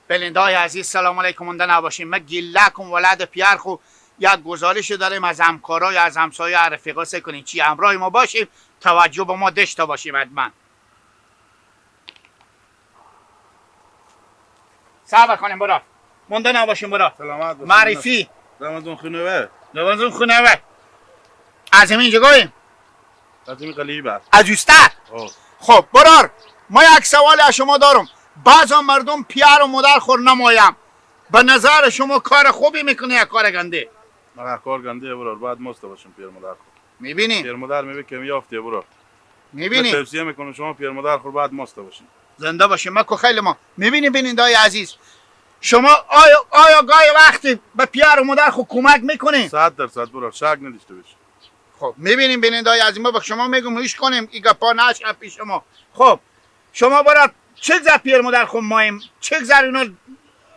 بلندای عزیز سلام علیکم، مونده نباشیم. ما گیلکم ولد پیرخو یک گزارش داریم از همکارای از همسایه رفیقا. سه کنیم چی همراه ما باشیم، توجه به ما داشته باشیم حتما. صبر کنیم برا، مونده نباشیم برا. سلامت باشیم. معرفی رمضان خونوه. رمضان خونوه. از همین جگاییم؟ از این قلیب است. از اوستر؟ خب برار ما یک سوال از شما دارم. بعضا مردم پیار و مادر خور نمایم، به نظر شما کار خوبی میکنه یا کار گنده؟ نه کار گنده برار، باید ماست باشیم پیر مادر خور. میبینی؟ پیر مادر میگه که یافته برار. میبینی؟ توصیه میکنم شما پیر مادر خور باید ماست باشیم. زنده باشیم. ما که خیلی ما میبینی بینندای عزیز، شما آیا گاهی وقتی به پیار و مادر خود کمک میکنین؟ 100% برار، شک نداشته باشی. خب میبینیم بینندای عزیز، ما به شما میگم هیچ کنیم این گپا نشه پیش شما. خب شما برار چه گذر پیر مادر خود مایم؟ چه گذر اینا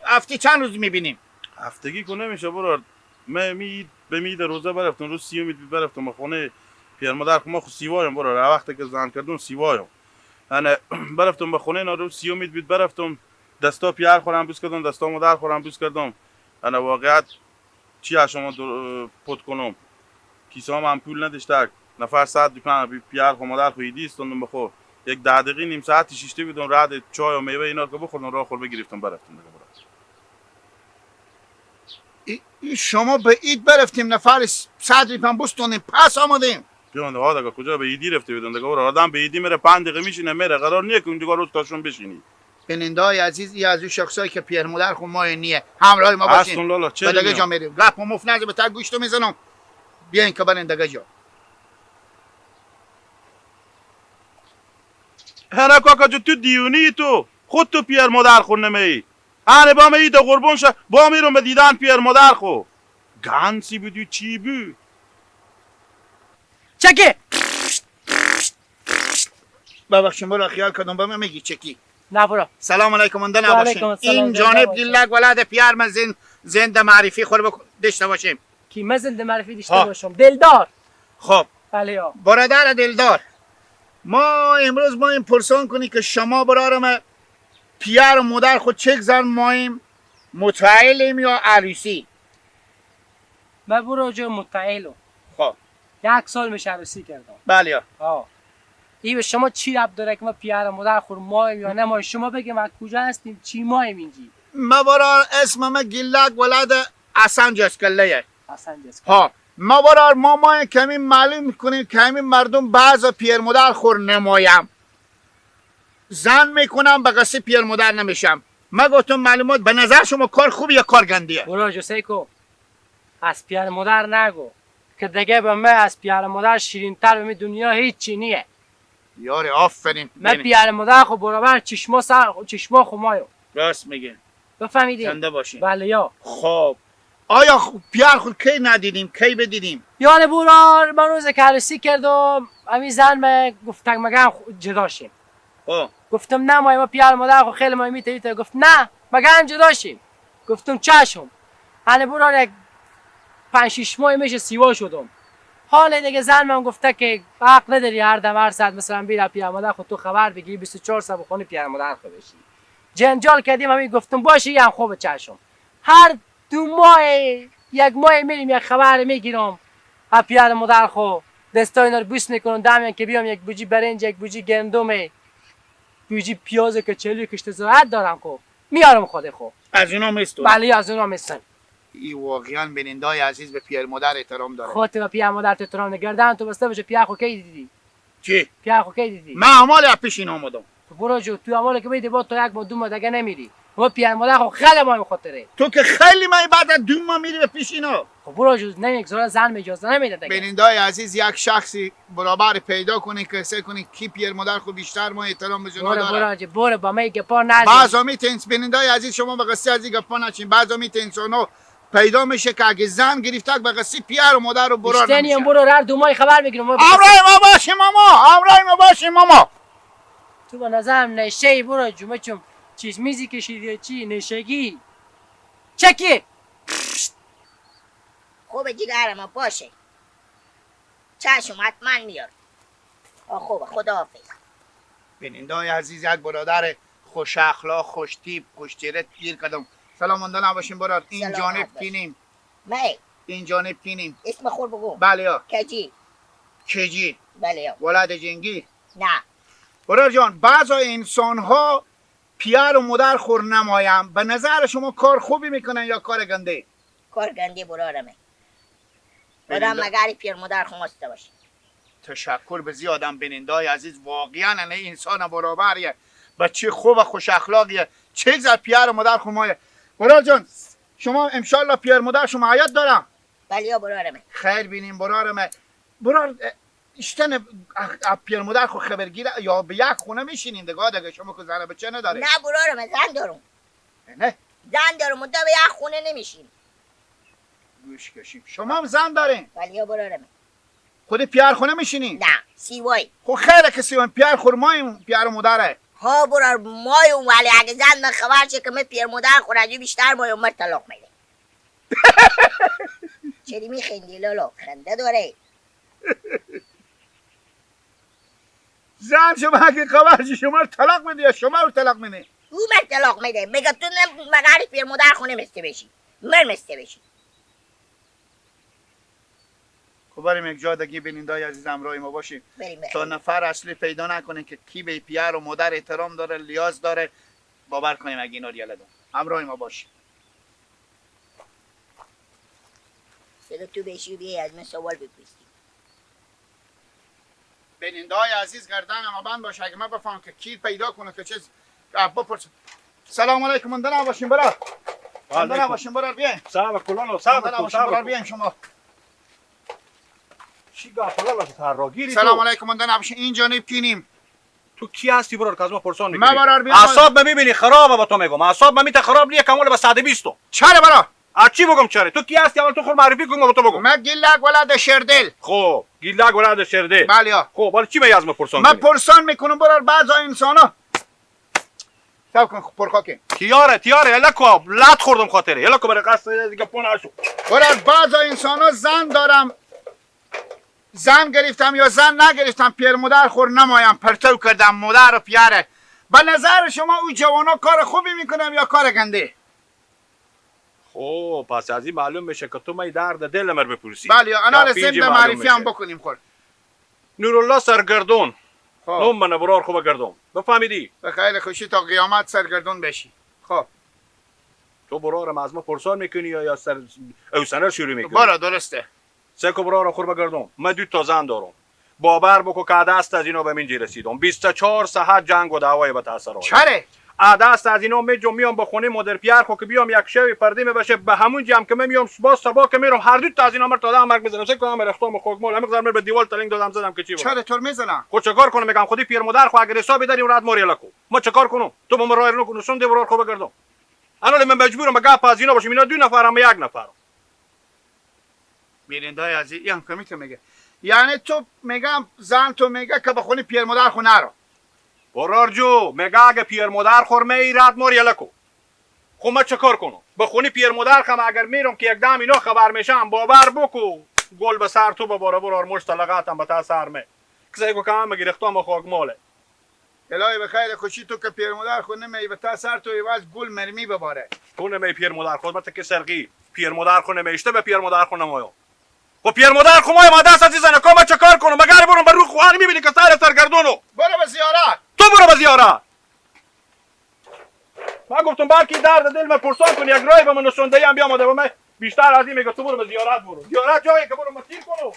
هفته چند روز میبینیم؟ هفتگی که نمیشه برار. من می به مید روزه برفتم، روز 30 مید برفتم به خونه پیر مادر خود. ما خو سیوایم برار، وقتی که زن کردم سیوایم. انا برفتم به خونه اینا، روز 30 مید برفتم، دستا پیر خورم بوس کردم، دستا مادر خورم بوس کردم. انا واقعیت چی از شما پت کنم؟ کیسام هم پول نداشته، نفر 100 پیر خو مادر خو ایدی استوندم بخو. یک 10 دقیقه نیم ساعت شیشته بودم، رد چای و میوه اینا رو که بخوردم، راه خور بگرفتم برفتم دیگه برا. ای شما به عید برفتیم نفر 100 روپیه بستونیم پس آمدیم. بیان ها دیگه کجا به عیدی رفته بودم دیگه برا. آدم به عیدی میره 5 دقیقه میشینه میره، قرار نیه که اونجا روز تاشون بشینی. بینندای عزیز، ای از اون شخصایی که پیر مادر خو ما نیه، همراه ما باشین. هستون لالا، چه دیگه جا میریم؟ گپ و مف نزن، به تا گوشتو میزنم. بیاین که برین دیگه جا. هر کاکا جو تو دیونی، تو خود تو پیر مادر خو نمی. هر با می دو قربون شه با میرم به دیدن پیر مادر خو. گانسی بودی چی بو؟ چکی. ببخشید برو خیال کردم به من میگی چکی. نه برو. سلام علیکم، مونده نباشین. این جانب گیلک ولد پیار من زنده معرفی خور داشته باشیم. کی من زنده معرفی داشته باشم؟ دلدار. خب بله ها. برادر دلدار، ما امروز ما این پرسان کنی که شما برارم پیار و مادر خود چه زن مایم متعلیم یا عروسی؟ من برو جو متعلم. خب 1 سال میشه عروسی کردم. بله ها. ای به شما چی ربط داره که ما پیار مادر خور مایم یا نه مایم؟ شما بگیم از کجا هستیم، چی مایم اینجی؟ ما برار اسم ما گیلک ولد حسن جسکله. حسن جسکله. ها ما برار ما مایم کمی معلوم میکنیم که همین مردم بعضا پیر مادر خور نمایم زن میکنم به قصه پیر مادر نمیشم. ما گفتم معلومات به نظر شما کار خوبی یا کار گندیه؟ برو جو از پیر مادر نگو که دیگه به من از پیر مادر شیرین‌تر به دنیا هیچی نیه. یاره آفرین. من پیر مادر خو برابر چشما سر چشما خو مایو. راست میگه. بفهمیدی؟ زنده باشین. بله یا. خب آیا پیر خود کی ندیدیم کی بدیدیم؟ یاره برار من روز که عروسی کردم همین زن من گفتم مگه جدا شیم. گفتم نه ما پیر مادر خو خیلی ما میته. گفت نه مگه هم جدا شیم. گفتم چشم. حالا برار یک 5-6 ماه میشه سیوا شدم. حالا دیگه زن من گفته که حق نداری هر دم هر ساعت مثلا بیرا پیر مادر خود تو خبر بگیری 24 ساعت بخونی پیر مادر خود بشی. جنجال کردیم همین گفتم باشه هم خوب چشم. هر 2 ماه 1 ماه میریم یک خبر میگیرم از پیر مادر خو، دستای اینا رو بوس میکنم دم که بیام یک بوجی برنج، یک بوجی گندم، بوجی پیاز که چلی کشت زراعت دارم خو میارم خود خو. از اونا میستون؟ بله از اونا میستن. ای واقعا بینندای عزیز به پیر مادر احترام داره. خودت به پیر مادر احترام نگردن تو بسته باشه. پیر خو کی دیدی؟ چی؟ پیر خو کی دیدی؟ من اعمال پیش این آمدم. تو برو جو تو اعمال که میدی با تو 1 ماه 2 ماه دیگه نمیری. ما پیر مادر خو خیلی مهم خاطره. تو که خیلی من بعد از 2 ماه میری به پیش اینا. خب برو جو نمیگذاره زن اجازه نمیده دیگه. بینندای عزیز یک شخصی برابر پیدا کنه که سه کنه کی پیر مادر خو بیشتر ما احترام به جنا داره. برو برو برو با من گپا نزن. بعضا میتنس بینندای عزیز شما به قصه از گپا نچین. بعضا میتنسونو پیدا میشه که اگه زن گرفته به قصه پیر و مادر رو برار نمیشه. برو هر 2 ماه خبر میگیرم. همراه ما باشیم ماما، همراه ما باشیم ماما. تو به نظرم نشه برو جمعه چون چیز میزی کشیدی چی نشگی چکی. خوب جگرم باشه. چشم حتما میارم. خوبه خداحافظ. بینندای عزیز یک برادر خوش اخلاق، خوش تیپ، خوش چهره گیر کردم. سلام مانده نباشین برادر. این جانب کینیم؟ من این جانب کینیم؟ اسم خور بگو. بله یا. کجی؟ کجی؟ بله یا. ولد جنگی؟ نه. برادر جان بعضا انسان ها پیر و مادر خور نمایم، به نظر شما کار خوبی میکنن یا کار گنده؟ کار گنده برادرمه. آدم مگر پیر مادر خواسته باشه. تشکر به زیادم بینندای عزیز، واقعا نه انسان برابریه، بچه خوب و خوش اخلاقیه، چه زد پیر مادر خمایه. برادر جان شما انشالله پیر مادر شما حیات دارم؟ بله یا برادرمه. خیر بینیم برادرمه. برادر اشتن پیر مادر خو خبرگیر یا به یک خونه میشینین دیگه؟ دیگه شما که زن بچه نداره؟ نه برادرمه زن دارم. نه زن دارم و به یک خونه نمیشیم. گوش کشیم. شما هم زن دارین؟ بله یا برادرمه. خود پیار خونه میشینی؟ نه سیوای. خب خیره که سیوای، پیار خور مایم، پیار مادره. ها برار مایم، ولی اگه زن من خبر شه که من پیر مادر خور بیشتر مایم مر طلاق میده. چرا میخندی لالا؟ خنده داره. زن شما اگه خبر شه شما رو طلاق میده یا شما رو طلاق میده؟ او مر طلاق میده. میگه تو مگر پیر مادر خونه مسته بشی، مر مسته بشی. خب بریم یک جا دیگه بینندای عزیز همراه ما باشیم تا نفر اصلی پیدا نکنیم که کی به پیر و مادر احترام داره، لیاز داره. باور کنیم اگه اینا ریاله دارن. همراه ما باشیم. صدا تو بشی بیای از من سوال بپرسی. بینندای عزیز گردن ما بند باشه اگه من بفهم که کی پیدا کنه که چیز بپرس. سلام علیکم مونده نباشیم برادر. مونده نباشیم برادر بیاین. صاحب کلانو صاحب کلانو بیاین شما. سلام علیکم مونده نباشین. این جانب کینیم؟ تو کی هستی برار که از ما پرسان میکنی؟ من برار بیام. اعصاب من میبینی خرابه با تو میگم. اعصاب من میته خراب نیه کمال به 120. چرا برار؟ از چی بگم چرا؟ تو کی هستی؟ اول تو خود معرفی کن با تو بگم. من گیلک ولد شردل. خب گیلک ولد شردل. بله. خب حالا چی می از ما پرسان؟ من پرسان میکنم برار بعضا انسانا صبر کن پرخاکه. تیاره تیاره یلا کو لط خوردم خاطره. یلا کو برای قصد دیگه پون اشو. برار بعضا انسانا زن دارم، زن گرفتم یا زن نگرفتم، پیر مادر خور نمایم، پرتو کردم مادر و پیاره. به نظر شما او جوانا کار خوبی میکنم یا کار گنده؟ خب پس از این معلوم میشه که تو می درد دل مر بپرسی. بله انال ضمن معرفی هم بکنیم. خور نورالله سرگردون. نوم من برار خوب گردون بفهمیدی؟ به خیر خوشی تا قیامت سرگردون بشی. خب تو برارم از ما پرسان میکنی یا سر اوسنر شروع میکنی؟ برا درسته. سه برا خور بگردم. من دو تا زن دارم. باور بکو که دست از اینا به من رسیدم. 24 ساعت جنگ و دعوای به تاثر. چرا؟ دست از اینا میجم میام به خونه مادر پیر خو که بیام یک شب پرده می باشه به همون جمع که من میام صبح صبح که میرم هر دو تا از اینا مر تا مرگ میزنم. سه کنم رختام خوک مال همه به دیوال تلنگ دادم زدم که چی بود. چرا تو میزنم؟ خو چیکار کنم؟ میگم خودی پیر مادر خو اگر حساب داریم رد ماری لکو. ما چیکار کنم؟ تو با ما راه نکن سون دیوار خو بگردم. انا من مجبورم به گپ از اینا باشم. اینا دو نفرم یک نفرم. بینندای عزیز این هم کمی میگه، یعنی تو میگم زن تو میگه که به خونه پیر مادر خو نرو. برار جو میگه اگه پیر مادر خور میرد مار یلکو. خب من چه کار کنم؟ به خونه پیر مادر خم اگر میرم که یک دم اینا خبر میشم باور بکو گل به سر تو بباره برار مشت لغتم به تا سر می کسی کو کم گرفتم خاک ماله. الهی به خیر خوشی تو که پیر مادر خو نمی به تا سر تو ایواز گل مرمی بباره. تو نمی پیر مادر خود مت که سرقی پیر مادر خو نمیشته به پیر مادر خو نمایا. خب پیر مادر خو ما دست از زنه کام چه کار کنم؟ مگر برم بر رو خوان میبینی که سر سرگردونو. برو به زیارت. تو برو به زیارت. من گفتم بلکه درد دل من پرسان کن یک رای به من نشون هم بیام به من بیشتر از این میگه تو برو به زیارت. برو زیارت جایی که برو مسیر کنو.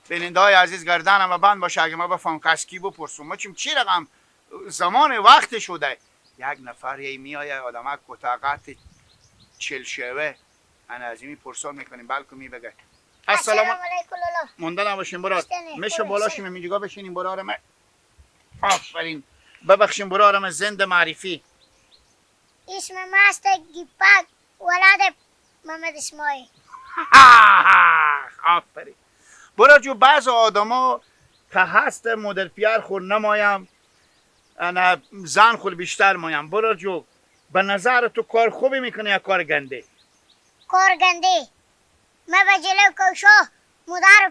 بینندای عزیز گردنم و بند باشه اگه ما بفهم که از کی بپرسم. ما چیم چی رقم زمان وقت شده. یک نفر یه میایه آدمک کتاقت 40 شوه انا از این پرسان میکنیم بلکه میبگه. السلام علیکم لالا. مونده نباشیم برار. میشه بالا شیم اینجا بشینیم برار من. آفرین ببخشیم برارم زنده معرفی. اسم ما است گیپاک ولد محمد اسماعیل. آفرین برار جو. بعض آدما که هست مادر پیر خور نمایم انا زن خور بیشتر مایم. برار جو به نظر تو کار خوبی میکنه یا کار گنده؟ کار گنده. من به جلو کوشا مادر و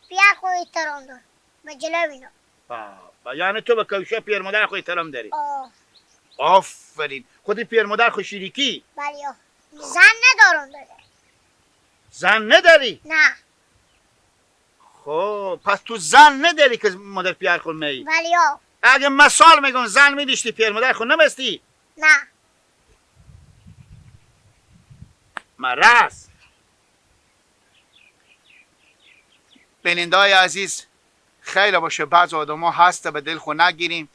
پیر خو احترام دارم. به جلو اینا. یعنی تو به کوشا پیر مادر خو احترام داری؟ آه. آفرین. خودی پیر مادر خو شریکی؟ بله. زن ندارم داده. زن نداری؟ نه. خب پس تو زن نداری که مادر پیر خو می؟ بله. اگه مثال میگم زن میدیشتی پیر مادر خو نمستی؟ نه. مرض. بینندای عزیز، خیلی باشه بعض آدم ها هست به دل خو نگیریم.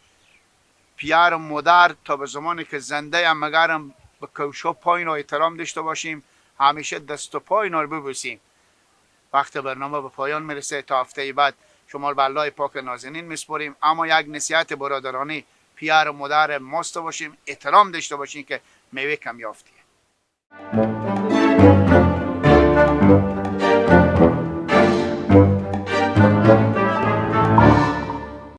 پیر و مادر تا به زمانی که زنده هم مگرم به کوشا پایین احترام داشته باشیم، همیشه دست و پای رو ببوسیم. وقت برنامه به پایان میرسه. تا هفته بعد شما رو به الله پاک نازنین میسپریم. اما یک نصیحت برادرانی، پیر و مادر ماست باشیم، احترام داشته باشیم که میوه کم یافتیه.